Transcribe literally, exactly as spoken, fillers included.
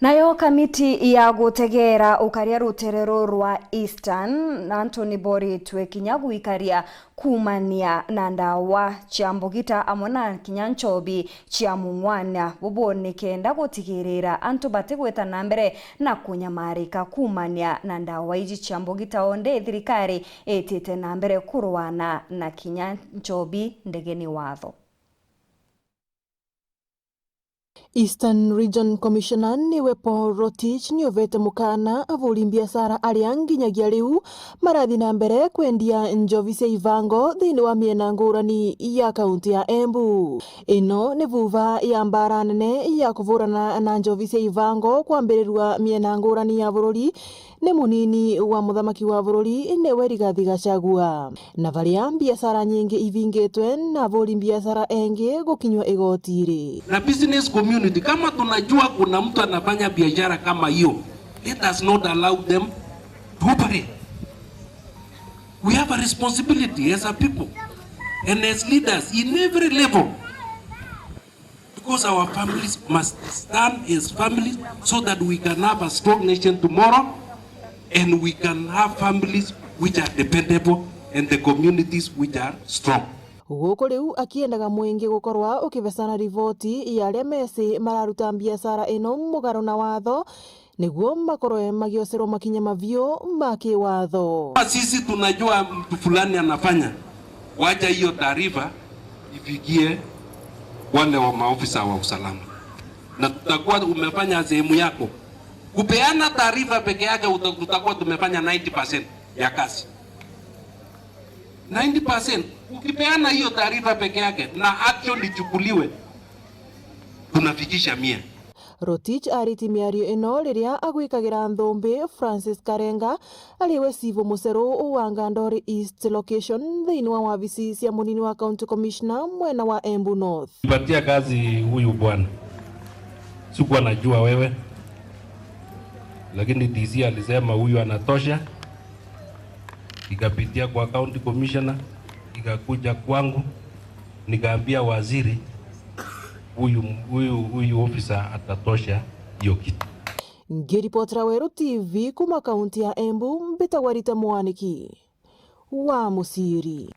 Nayo kamiti ya gutegeera ukaria rutere ruru rwa Eastern, antu ni boritwe kinya gwikaria kuumania na ndawa cia mbugita amwe na kinya nchobi cia mung'wana. Bubu ni kenda gutigirira antu batigwita na mbere na kunyamarika kuumania na ndawa iji cia mbugita, onde thirikari itite na mbere kurwana na kinya nchobi ndegeni watho. Eastern Region Commissioner niwe Paul Rotich niuvete mukana aburi mbiacara aria nginyagia riu marathi na mbere kwendia njovi cia ibango thiini wa miena ngurani ya kaunti ya Embu. Ino ni vuva ya mbara nene ya kuvurana na njovi cia ibango kwambirirua miena ngurani ya bururi, ni munini wa muthamaki wa bururi niwe Rigathi Gachagua. Na varia mbiacara nyingi ivingitwe na aburi mbiacara engi gukinywa igoti-ri. Na business community, kama tunajua kuna mtu anafanya biashara kama hiyo, let us not allow them to operate. We have a responsibility as a people and as leaders in every level. Because our families must stand as families so that we can have a strong nation tomorrow and we can have families which are dependable and the communities which are strong. Guku riu akiendaga mwingi gukorwa ukibecana riboti ya aria mesi mararuta mbiacara ino mugaru na watho, niguo makorwe magiocerwa makinya maviu ma kiwatho. Sisi tunajua mtu fulani anafanya, wacha hiyo taarifa ifikie wale wa maofisa wa usalama, na tutakuwa umefanya sehemu yako. Kupeana taarifa peke yake uta-, tutakuwa tumefanya ninety percent ya kazi. Ninety percent. Ukipeana hiyo taarifa peke yake na action ichukuliwe, tunafikisha mia. Rotich ariti miario ino riria agwikagira nthumbi Francis Karenga, ariwe cibu muceru wa Ngandori East Location thiini wa wabici cia munini wa County Commissioner mwena wa Embu North. Patia kazi huyu bwana. Sikuwa najua wewe. Lakini D C alisema huyu anatosha. Ikapitia kwa county commissioner, ikakuja kwangu, nikaambia waziri, huyu, huyu, huyu officer atatosha hiyo kitu. Ngiripotera Weru T V kuma kaunti ya Embu, mbitagwa Rita Mwaniki wa Musiri.